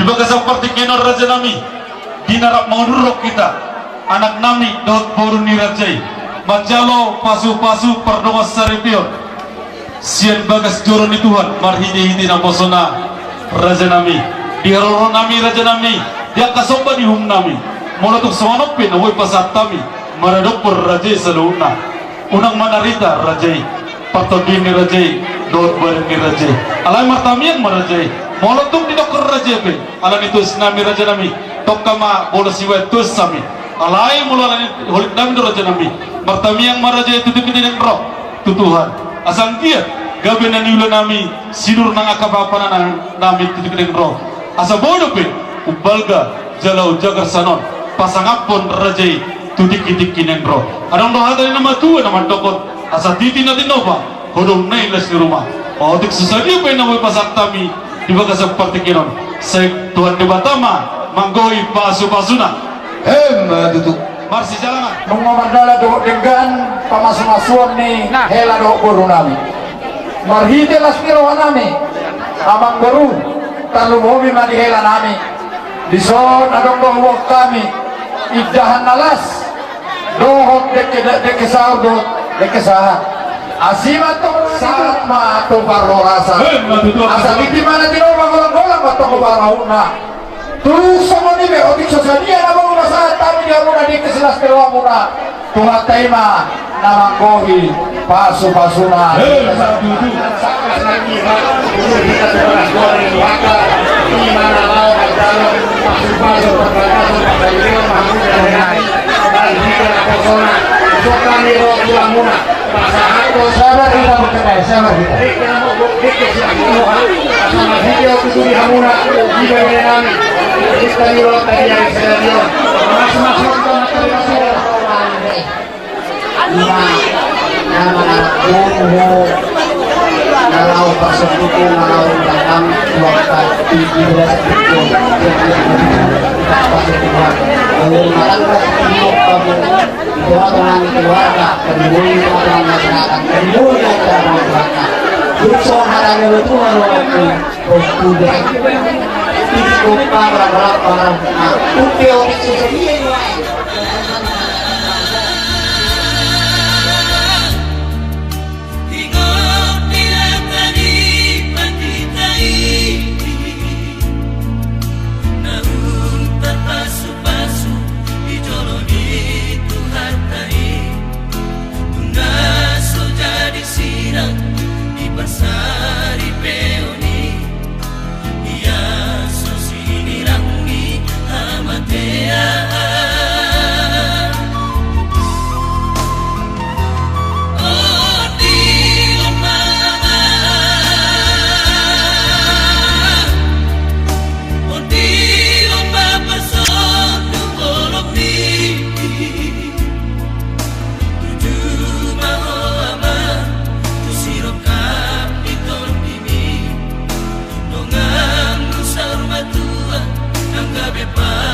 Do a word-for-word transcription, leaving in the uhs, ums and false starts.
Di bagasan partingkian on, raja nami, di na rap mangudurhon hita, anak nami dohot boru ni raja i, manjalo pasu-pasu pardongan saripeon sian bagas joro ni Tuhan marhite-hite naposona, raja nami. Di haroro nami, raja nami, di angka somba ni uhum nami, molo tung songon on pe na boi pasahat hami maradophon raja i saluhutna. Unang manarita raja i, partondion ni raja i dohot badan ni raja i. Alai martamiang ma raja i, molo tung didokkon raja i pe, ala ni tuas nami, raja nami, tongka ma molo sibaen tuas hami. Alai molo ala ni holit nami do, raja nami, martamiang ma raja i tu tingki na naeng ro tu Tuhan. Asa anggiat gabe na niula nami, sinur nang angka panganan nami tu tingki na naeng ro. Asa boi dope umbalga jala umjagar sian on pasangaphon raja i tu tingki-tingki na naeng ro. Adong do hata ni na matua na mandok on: Asa titi na tinopa, hodong na i las ni ruma. Otik so sadia pe na boi pasahat hami di bagasan partingkian on, sai Tuhan Debata ma manggohi pasu-pasuna. Emma tutu. Marsijalangan. Nunga mandala dohot denggan pamasu-masuon ni hela dohot boru nami. Marhite las ni roha nami, amangboru, tarlumobi ma di hela nami. Dison adong do huboan hami indahan na las dohot dengke, dengke saur dohot dengke sahat. Asi ma tong sahat ma tong parhorasan. Asa titi ma na tinopa, golang-golang ma tong parahutna. Tung songon i pe, otik so sadia na boi pasahat hami di hamuna dengke silas ni rohamuna, Tuhanta i ma na manggohi pasu-pasuna. Sabar hita, sabar hita. Ima na mangarap boru, na laho parsonduk, na laho datang, waktu di belas itu, jadi apa sih Tuhan? Kalau marangkat di kamu, itu orang keluarga, kedua itu orang masyarakat, kedua itu orang masyarakat. Terus orang ada yang betul orang itu. Nunga so jadi sinang di parsaripeon i, ia so sinirang ni hamatean. Ondilhon ma, ondilhon ma parsonduk holong ni. Tuju ma ho amang tu sirongkap ni tondimi, donganmu saur matua nang gabe pa